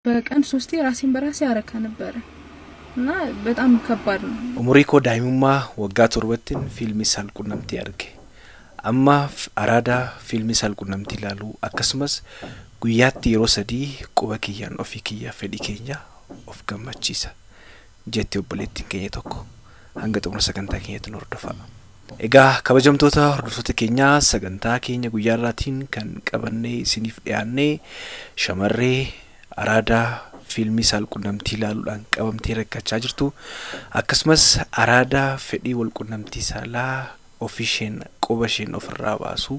በቀን ሶስቴ ራሴን በራሴ አረካ ነበረ እና በጣም ከባድ ነው። Umurii koo daa'imummaa waggaa 7ttin fiilmii saalqunnamtii arge. Amma araada fiilmii saalqunnamtii ilaaluu akkasumas guyyaatti yeroo 3 quba kiyyaan ofii kiyyaa fedhii keenya of gammachiisa jetti obboleettiin keenya tokko. Hanga xumura sagantaa keenyatti nu hordofaa. Egaa kabajamtoota hordoftoota keenyaa, sagantaa keenya guyyaa irraatiin kan qabannee isiniif dhiyaannee shamarree araada fiilmii saalqunnamtii ilaaluudhaan qabamtee rakkachaa jirtu, akkasumas araada fedhii walqunnamtii saalaa ofiisheen quba isheen ofirraa baasu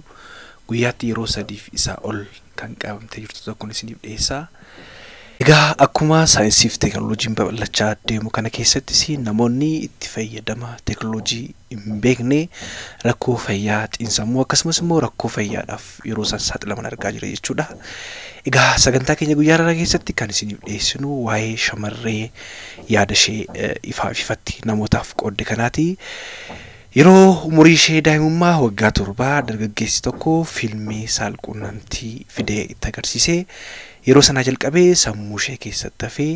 guyyaatti yeroo 3f isaa ol kan qabamtee jirtu tokkoon isiniif dhiyeessaa. Egaa akkuma saayinsii fi teekinooloojiin babal'achaa deemu kana keessattis namoonni itti fayyadama teekinooloojii hin beekne rakkoo fayyaa xiinsammuu akkasumas immoo rakkoo fayyaadhaaf yeroo isaan saaxilaman argaa jira jechuudha. Egaa sagantaa keenya guyyaa har'aa keessatti kan isiniif dhiyeessinu waa'ee shamarree yaada ishee ifaa fi ifatti namootaaf qoodde kanaati. Yeroo umurii ishee daa'imummaa waggaa 7 dargaggeessi tokko fiilmii saalqunnamtii fidee itti agarsiise. Yeroo sanaa jalqabee sammuu ishee keessatti hafee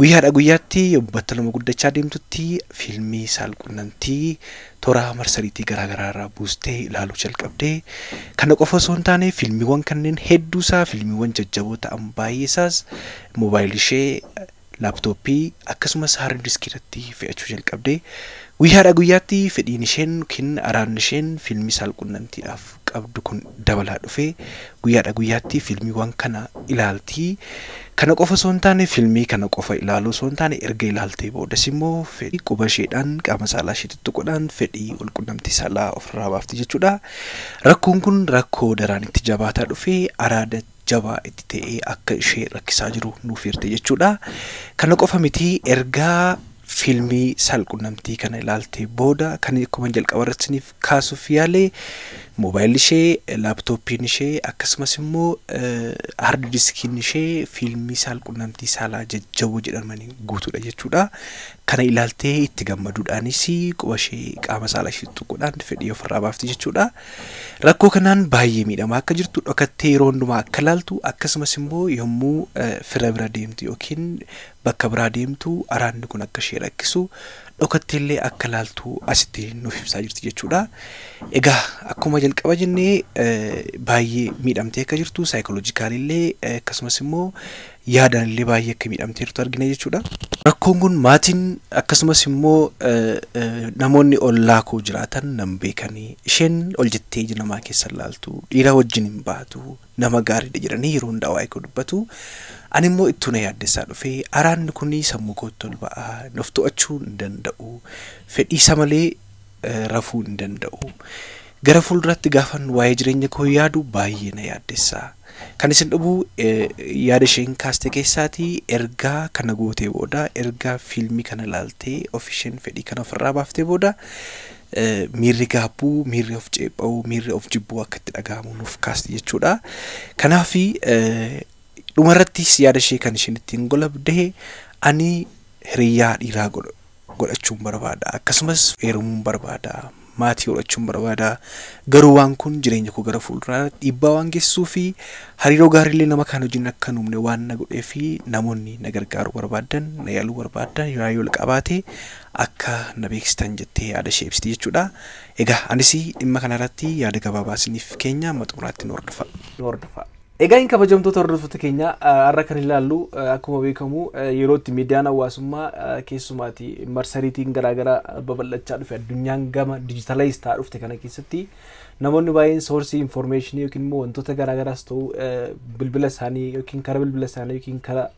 guyyaadha guyyaatti battaluma guddachaa deemtutti fiilmii saalqunnamtii toora marsariitii garaagaraa irraa buustee ilaaluu jalqabdee. Kana qofa osoo hin taane fiilmiiwwan kanneen hedduusaa, fiilmiiwwan jajjaboo ta'an baay'eesaas moobaayilii ishee, laaptooppii akkasumas haard diskii irratti fe'achuu jalqabdee. Guyyaadha guyyaatti fedhiin isheen yookiin araadni isheen fiilmii saalqunnamtiidhaaf qabdu kun dabalaa dhufee guyyaadha guyyaatti fiilmiiwwan kana ilaalti. Kana qofa osoo hin taane, fiilmii kana qofa ilaaluu osoo hin taane, erga ilaaltee boodas immoo fedhii quba isheedhaan qaama saalaa ishee tuttuquudhaan fedhii walqunnamtii saalaa ofirraa baafti jechuudha. Rakkoon kun rakkoo daraan itti jabaataa dhufee araada jabaa itti ta'ee akka ishee rakkisaa jiru nuuf hirte jechuudha. Kana qofa miti, ergaa fiilmii saalqunnamtii kana ilaaltee booda kan akkuma jalqaba irratti isiniif kaasuuf yaale moobaayilli ishee, laaptooppiin ishee akkasumas immoo haard diskiin ishee fiilmii saalqunnamtii saalaa jajjaboo jedhamanii guutuudha jechuudha. Kana ilaaltee itti gammaduudhaanis quba ishee qaama saalaa ishee tuquudhaan fedhii ofirraa baafti jechuudha. Rakkoo kanaan baay'ee miidhamaa akka jirtu, dhokattee yeroo hundumaa akka ilaaltu, akkasumas immoo yommuu fira bira deemtu yookiin bakka biraa deemtu araadni kun akka ishee rakkisu dhokattee illee akka ilaaltu asitti nuuf ibsaa jirti jechuudha. Egaa akkuma jalqaba jennee baay'ee miidhamtee akka jirtu, saayikoloojikaalii illee akkasumas immoo yaadaan illee baay'ee akka miidhamtee jirtu argina jechuudha. Rakkoon kun maatiin akkasumas immoo namoonni ollaa koo jiraatan nan beekanii, isheen ol jettee ija namaa keessa ilaaltu, dhiira wajjin hin baatu, nama gaariidha jedhanii yeroo hundaa waa'ee koo dubbatu. Ani immoo ittuu na yaaddessaa dhufee araadni kun sammuu kootti ol ba'aa, of to'achuu hin danda'u, fedhii isa malee rafuu hin danda'u. Gara fuulduraatti gaafan waa'ee jireenya koo yaadu baay'ee na yaaddessaa. Kan isin dhibu yaada isheen kaaste keessaatii ergaa kana gootee booda, ergaa fiilmii kana ilaaltee of isheen fedhii kana ofirraa baaftee booda miirri gaabbuu, miirri of ceepha'uu, miirri of jibbuu akka itti dhaga'amu nuuf kaasti jechuudha. Kanaaf dhumarrattis yaada ishee kan isheen ittiin golabdee, ani hiriyyaa dhiiraa godhachuun barbaada, akkasumas heerumuun barbaada, maatii horachuun barbaada, garuu waan kun jireenya koo gara fuulduraa dhiibbaa waan geessisuu fi hariiroo gaariillee nama kaan wajjin akka hin uumne waan na godhee fi namoonni na gargaaruu barbaadan, na yaaluu barbaadan yoo qabaate akka na beeksistan jettee yaada ishee ibsiti jechuudha. Egaa anis dhimma kanarratti yaada gabaabaa isiniif keenya amma xumuraatti nu hordofa. Egaa hin kabajamtoota hordoftoota keenya, har'a kan ilaallu akkuma beekamu yeroo itti miidiyaan hawaasummaa keessumaati marsariitiin garaagaraa babal'achaa dhufe, addunyaan gama dijitaalaayiz ta'aa dhufte kana keessatti namoonni baay'een soorsii infoormeeshinii yookiin immoo wantoota garaagaraas ta'u bilbila isaanii yookiin karaa bilbila isaanii yookiin karaa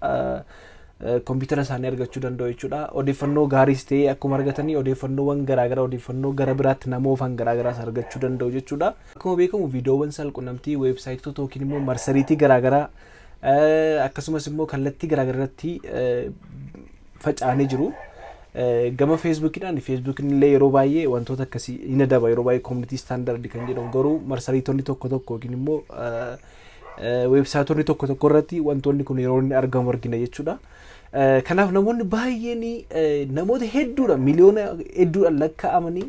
kompiitara isaanii argachuu danda'u jechuudha. Odeeffannoo gaariis ta'ee akkuma argatanii odeeffannoowwan garaagaraa, odeeffannoo gara biraatti namoofan garaagaraas argachuu danda'u jechuudha. Akkuma beekamu viidiyoowwan saalqunnamtii weebsaayitoota yookiin immoo marsariitii garaagaraa akkasumas immoo kallattii garaagaraa irratti faca'anii jiru. Gama feesbuukiidhaan, feesbuukiin illee yeroo baay'ee wantoota akkasii hin adaba, yeroo baay'ee community standard kan jedhamu, garuu marsariitonni tokko tokko yookiin immoo weebsaayitoonni tokko tokko irratti wantoonni kun yeroo inni argamu argina jechuudha. Kanaaf namoonni baay'een, namoota hedduudha, miliyoona hedduudhaan lakkaa'amanii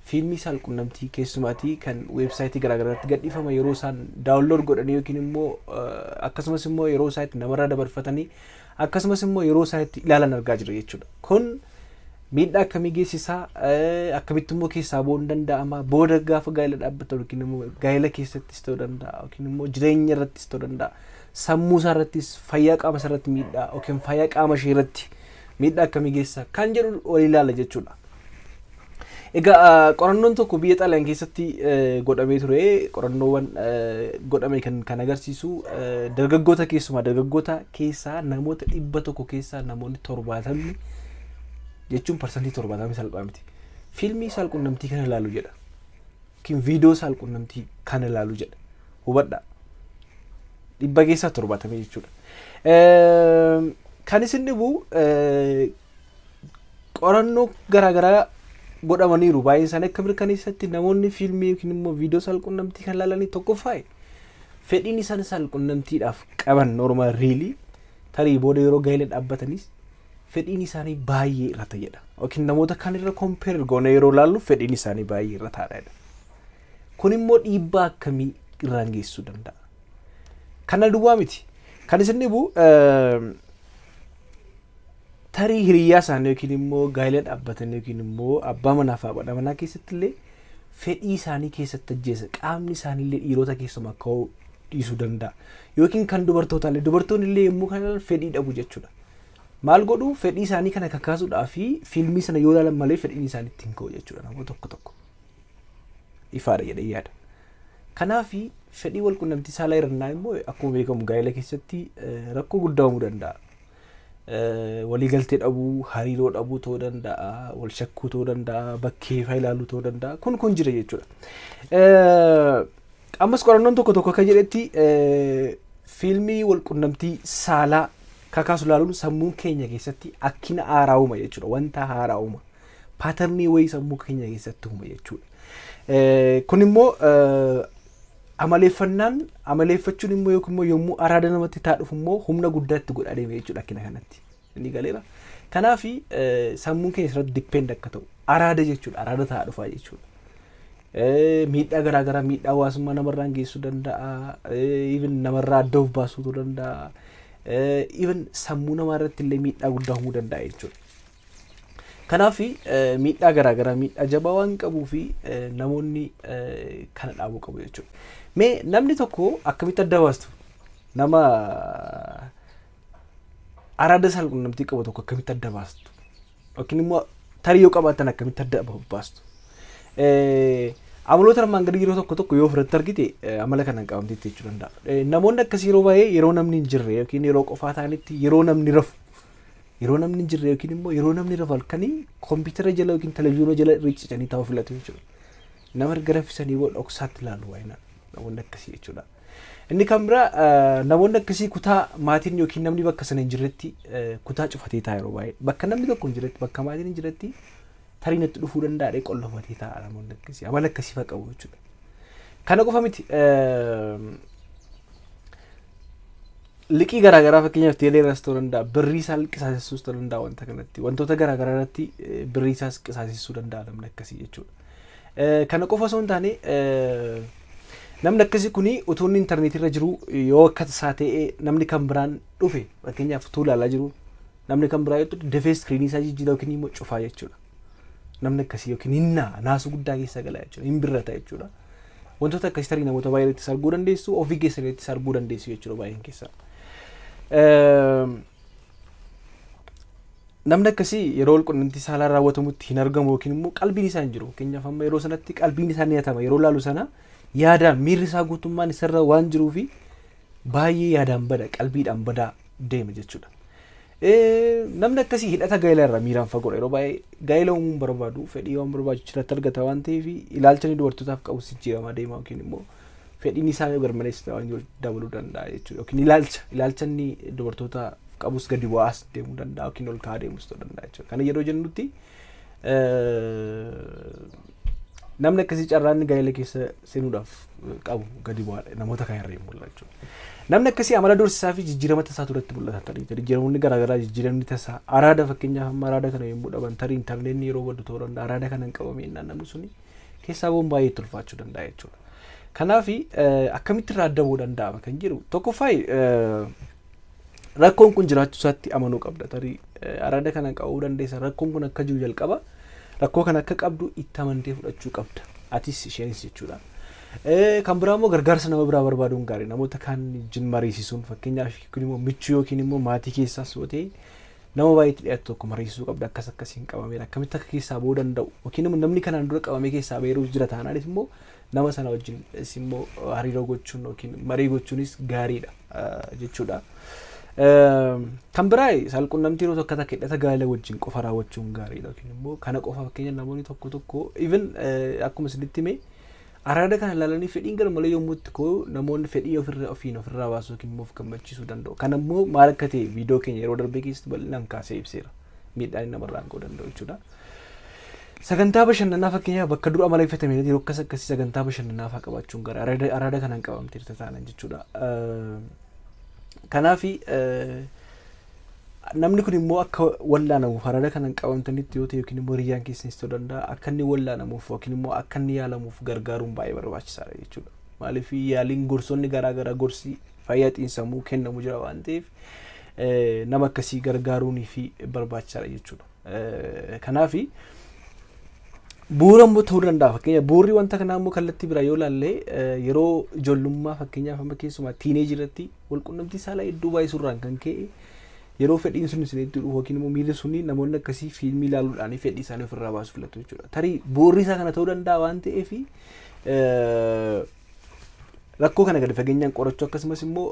Fiilmii saalqunnamtii keessumaatii kan weebsaayitii garaagaraatti gadhiifama yeroo isaan download godhanii yookiin immoo akkasumas immoo yeroo isaan itti namarraa dabarfatanii akkasumas immoo yeroo isaan itti ilaalan argaa jira jechuudha. Kun miidhaa akkamii geessisaa, akkamitti immoo keessaa ba'uun danda'ama, booda gaafa gaa'ela dhaabbatan yookiin immoo gaa'ela keessattis ta'uu danda'a yookiin immoo jireenya irrattis ta'uu danda'a, sammuu isaa irrattis, fayyaa qaama isaa irratti miidhaa yookiin fayyaa qaama ishee irratti miidhaa akkamii geessisa kan jedhu wal ilaala jechuudha. Egaa qorannoon tokko biyya Xaaliyaan keessatti godhamee ture. Qorannoowwan godhame kan agarsiisu dargaggoota, keessumaa dargaggoota keessaa namoota 100 keessaa namoonni 70 jechuun 70% salphaa miti. Fiilmii saalqunnamtii kana ilaalu jedha. Yookiin viidiyoo saalqunnamtii kana ilaalu jedha. Hubadhaa. 100 keessaa 70 jechuudha. Kan isin dhibu qorannoo garaagaraa godhamaniiru. Baay'een isaanii akka mirkaneessatti namoonni fiilmii yookiin immoo viidiyoo saalqunnamtii kan ilaalanii, tokkoffaa, fedhiin isaan saalqunnamtiidhaaf qaban normal really tarii booda yeroo gaa'ela dhaabbatanis fedhiin isaanii baay'ee irra jedha. Yookiin namoota kaan irra compare goone yeroo ilaallu fedhiin isaanii baay'ee irra taadha. Kun immoo dhiibbaa akkamii irraan geessisuu danda'a? Kana duwwaa miti. Kan isin dhibu tarii hiriyyaa isaanii yookiin immoo gaa'ela dhaabbatan yookiin immoo abbaa manaa fi haadha manaa keessatti illee fedhii isaanii keessatti ajjeesa. Qaamni isaanii illee dhiirota keessumaa akka dhiisuu danda'a. Yookiin kan dubartootaa illee, dubartoonni illee yommuu kana ilaalan fedhii dhabu jechuudha. Maal godhu? Fedhii isaanii kana kakaasuudhaa fi fiilmii sana yoo ilaalan malee fedhiin isaanii ittiin ka'u jechuudha namoota tokko tokko. Ifaadha jedhee yaada. Kanaaf fedhii walqunnamtii saalaa hir'inaa immoo akkuma beekamu gaa'ela keessatti rakkoo guddaa uumuu danda'a. Waliigaltee dhabuu, hariiroo dhabuu ta'uu danda'a, wal shakkuu ta'uu danda'a, bakkee faa ilaaluu ta'uu danda'a. Kun jira jechuudha. Ammas qorannoon tokko tokko akka jedhetti fiilmii walqunnamtii saalaa kakaasu ilaaluun sammuu keenya keessatti akkina haaraa uuma jechuudha. Wanta haaraa uuma. Pattern wayii sammuu keenya keessatti uuma jechuudha. Kun immoo amaleeffannaan, amaleeffachuun immoo yookiin immoo yommuu araada namatti taa dhufu immoo humna guddaatti godhaa deema jechuudha akkina kanatti. Inni galeera. Kanaaf sammuun keenya irratti depend akka ta'u araada jechuudha. Araada ta'aa dhufaa jechuudha. Miidhaa garaagaraa, miidhaa hawaasummaa namarraan geessuu danda'a. Even namarraa adda of baasuu danda'a. Even sammuu namaa irratti illee miidhaa guddaa uumuu danda'a jechuudha. Kanaaf miidhaa garaagaraa, miidhaa jabaa waan qabuu fi namoonni kana dhaabuu qabu jechuudha. Mee namni tokko akkamitti adda baastu? Nama araada saalqunnamtii qabu tokko akkamitti adda baastu? Yookiin immoo tarii yoo qabaatan akkamitti adda baastu? Amaloota armaan gadii yeroo tokko tokko yoo ofirratti argite amala kanaan qabamteetti jechuu danda'a. Namoonni akkasii yeroo baay'ee yeroo namni hin jirre yookiin yeroo qofaa ta'anitti, yeroo namni rafu, yeroo namni hin jirre yookiin immoo yeroo namni rafu halkanii kompiitara jala yookiin televezyiinii jala riccicanii taa'uu filatu jechuudha. Nama erga raffisanii booda dhoksaatti ilaalu baay'inaan namoonni akkasii jechuudha. Inni kan biraa, namoonni akkasii kutaa maatiin yookiin namni bakka sana hin jirretti kutaa cufatee taa'a yeroo baay'ee. Bakka namni tokko hin jirretti, bakka maatiin hin jirretti tarii natti dhufuu danda'a qollofatee taa'a namoonni akkasii. Amala akkasii fa'a qabu jechuudha. Kana qofa miti. Liqii garaagaraa, fakkeenyaaf teelee irraas ta'uu danda'a, birrii isaa qisaasessuus ta'uu danda'a, wanta kanatti wantoota garaagaraa irratti birrii isaas qisaasessuu danda'a namni akkasii jechuudha. Kana qofa osoo hin taane, namni akkasii kuni utuu inni intarneetii irra jiru yoo akka isaa ta'e namni kan biraan dhufe, fakkeenyaaf utuu ilaalaa jiru namni kan biraa yoo dafee iskiriinii isaa jijjiira yookiin immoo cufaa jechuudha. Namni akkasii yookiin hinnaa naasuu guddaa keessa gala jechuudha, hin birrata jechuudha. Wantoota akkasii tarii namoota baay'ee irrattis arguu dandeessu, ofii keessan irrattis arguu dandeessu jechuudha baay'een keessaa. Namni akkasii yeroo walqunnamtii saalaa raawwatamutti hin argamu yookiin immoo qalbiin isaa hin jiru. Fakkeenyaaf amma yeroo sanatti qalbiin isaa ni hatama. Yeroo laalu sana yaadaan miirri isaa guutummaan isarra waan jiruu fi baay'ee yaadaan bada, qalbiidhaan badaa deema jechuudha. Namni akkasii hidhata gaa'ela irraa miiraan fagoodha. Yeroo baay'ee gaa'ela uumuun barbaadu, fedhii waan barbaadu irratti argata waan ta'eef ilaalcha inni dubartootaaf qabu jijjiiramaa deema yookiin immoo fedhiin isaa garmalees waan jiru dabaluu danda'a jechuudha. Yookiin ilaalcha inni dubartootaaf qabus gadi bu'aas deemuu danda'a yookiin ol ka'aa deemus ta'uu danda'a jechuudha. Kana yeroo jennutti namni akkasii carraa inni gaa'ela keessa seenuudhaaf qabu gadi bu'aadha namoota kaan irra mul'ata jechuudha. Namni akkasii amala doorsisaa fi jijjiirama tasaatu irratti mul'ata tarii jijjiiramoonni garaagaraa, jijjiiramni tasaa araada, fakkeenyaaf amma araada kana yommuu dhaban, tarii intarneetni yeroo baddu ta'uu danda'a, araada kana hin qabame jennaan namni suni keessaa ba'uun baay'ee itti ulfaachuu danda'a jechuudha. Kanaaf akkamitti irraa adda ba'uu danda'ama kan jedhu, tokkoffaa rakkoon kun jiraachuu isaatti amanuu qabda. Tarii araada kana qabuu dandeessa, rakkoon kun akka jiru jalqaba rakkoo kana akka qabdu itti amantee fudhachuu qabda. Atis isheenis jechuudha. Kan biraa immoo gargaarsa nama biraa barbaaduun gaarii, namoota kaan wajjin mariisisuun, fakkeenyaaf kun immoo michuu yookiin immoo maatii keessaas yoo ta'e nama baay'eetti dhiyaatu tokko mariisisuu qabda. Akkas akkasiin qabameera, akkamitti akka keessaa ba'uu danda'u, yookiin immoo namni kanaan dura qabamee keessaa ba'eeru jira taanaanis immoo nama sana wajjin immoo hariiroo gochuun yookiin marii gochuunis gaariidha jechuudha. Kan biraa saalqunnamtii yeroo tokko takka hidhata gaa'ela wajjin qofa raawwachuun gaariidha, yookiin immoo kana qofa, fakkeenya namoonni tokko tokko even akkuma isinitti hime araada kana ilaalanii fedhiin gara malee yommuu itti ka'u namoonni fedhii ofirraa ofiin ofirraa baasuu yookiin immoo of gammachiisuu danda'u. Kana immoo maal akka ta'e viidiyoo keenya yeroo darbee keessatti bal'inaan kaasee ibseera. Miidhaan inni namarraan ga'uu danda'u jechuudha. Sagantaa bashannanaa, fakkeenyaaf bakka dura amaleeffatame yeroo akkas akkasii sagantaa bashannanaa fa'aa qabaachuun gara araada kanaan qabamteerta taanan jechuudha. Kanaafi namni kun immoo akka wallaanamuuf, araada kanaan qabamtanitti yoo ta'e yookiin immoo hiriyyaan keessanis ta'uu danda'a, akka inni wallaanamuuf yookiin immoo akka inni yaalamuuf gargaaruun baay'ee barbaachisaadha jechuudha. Maaliif yaaliin gorsoonni garaa garaa gorsi fayyaa xiinsammuu kennamu jira waan ta'eef nama akkasii gargaaruunii fi barbaachisaadha jechuudha. Kanaafi bu'uura immoo ta'uu danda'a. Fakkeenya bu'uurri wanta kanaa immoo kallattii biraa yoo ilaalle yeroo ijoollummaa, fakkeenyaaf amma keessumaa teenage irratti walqunnamtii saalaa hedduu baay'isuurraan kan ka'e yeroo fedhiin sun isinitti dhufu yookiin immoo miirri suni namoonni akkasii fiilmii ilaaluudhaan fedhii isaanii ofirraa baasuu filatu jechuudha. Tarii bu'uurri isaa kana ta'uu danda'a waan ta'eef rakkoo kana gadi fageenyaan qorachuu akkasumas immoo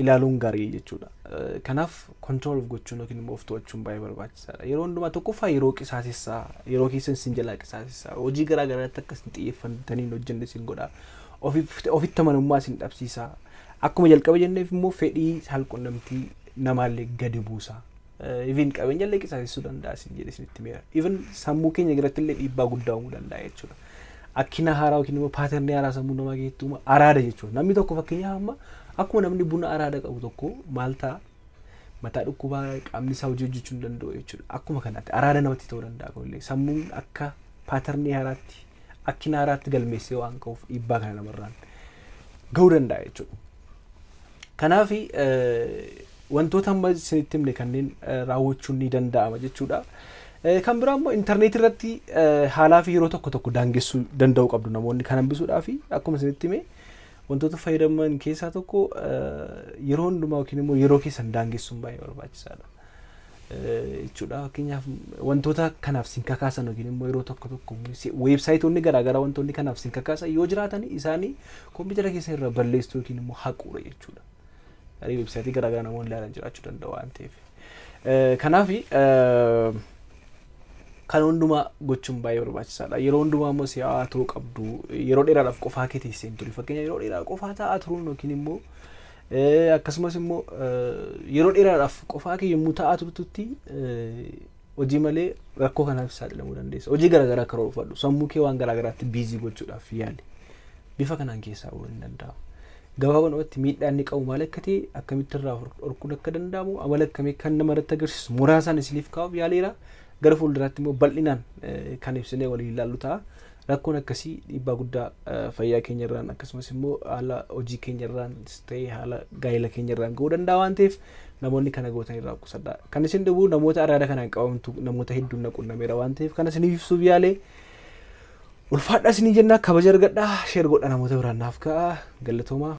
ilaaluun gaarii jechuudha. Kanaaf control gochuun yookiin immoo of to'achuun baay'ee barbaachisaadha. Yeroo hundumaa tokkoffaa yeroo qisaasessaa, yeroo keessan isin jalaa qisaasessaa, hojii garaa garaatti akka isin xiyyeeffatanii hin hojjenne isin godha. Ofitti amanamummaa isin dhabsiisa. Akkuma jalqaba jenneef immoo fedhii saalqunnamtii namaallee gadi buusa. Even qabeenya illee qisaasessuu danda'a isin jedhe isinitti meera. Even sammuu keenya irratti illee dhiibbaa guddaa uumuu danda'a jechuudha. Akkina haaraa yookiin immoo pattern haaraa sammuu namaa keessatti uuma araada jechuudha. Namni tokko fakkeenyaaf amma akkuma namni buna araada qabu tokko maal ta'a, mataa dhukkubaa, qaamni isaa hojii hojjechuu hin danda'u jechuudha. Akkuma kanatti araada namatti ta'uu danda'a kunillee sammuun akka pattern haaraatti akkina haaraatti galmeessee waan ka'uuf dhiibbaa kana namarraan ga'uu danda'a jechuudha. Kanaaf wantoota amma isinitti himne kanneen raawwachuun ni danda'ama jechuudha. Kan biraa immoo intarneetii irratti haalaa fi yeroo tokko tokko daangessuu danda'uu qabdu namoonni kan hambisuudhaa fi akkuma isinitti hime wantoota fayyadaman keessaa tokko yeroo hundumaa yookiin immoo yeroo keessan daangessuun baay'ee barbaachisaadha jechuudha. Fakkeenyaaf wantoota kanaaf sin kakaasan yookiin immoo yeroo tokko tokko weebsaayitoonni garaagaraa wantoonni kanaaf sin kakaasan yoo jiraatan isaanii kompiitara keessa irra balleessuu yookiin immoo haquudha jechuudha. Tarii weebsaayitii garaagaraa namoonni ilaalan jiraachuu danda'u waan ta'eef. Kanaaf kan hundumaa gochuun baay'ee barbaachisaadha. Yeroo hundumaa immoo si'aawaa ta'uu qabdu. Yeroo dheeraadhaaf qofaa kee teessee hin turi. Fakkeenya yeroo dheeraa qofaa taa'aa turuun yookiin immoo akkasumas immoo yeroo dheeraadhaaf qofaa kee yommuu taa'aa turtutti hojii malee rakkoo kanaaf saaxilamuu dandeessa. Hojii garaagaraa karoorfadhu. Sammuu kee waan garaagaraatti busy gochuudhaaf yaali. Bifa kanaan keessaa ba'uu hin danda'amu. Gabaabumatti miidhaan inni qabu maal akka ta'e, akkamitti irraa dhorkuun akka danda'amu, amala akkamii kan nama irratti agarsiisu muraasaan isiniif kaa'uuf yaaleera. Gara fuulduraatti immoo bal'inaan kan ibsinee waliin ilaallu ta'a. Rakkoon akkasii dhiibbaa guddaa fayyaa keenya irraan akkasumas immoo haala hojii keenya irraan ta'ee haala gaa'ela keenya irraan ga'uu danda'a waan ta'eef namoonni kana gootan irraa qusadhaa. Kan isin dhibu namoota araada kanaan qabamtu namoota hedduun na qunnameera waan ta'eef kana isiniif ibsuuf yaalee. Ulfaadhaa isinii jennaa, kabaja argadhaa, share godha, namoota biraan naaf ka'a, galatoomaa.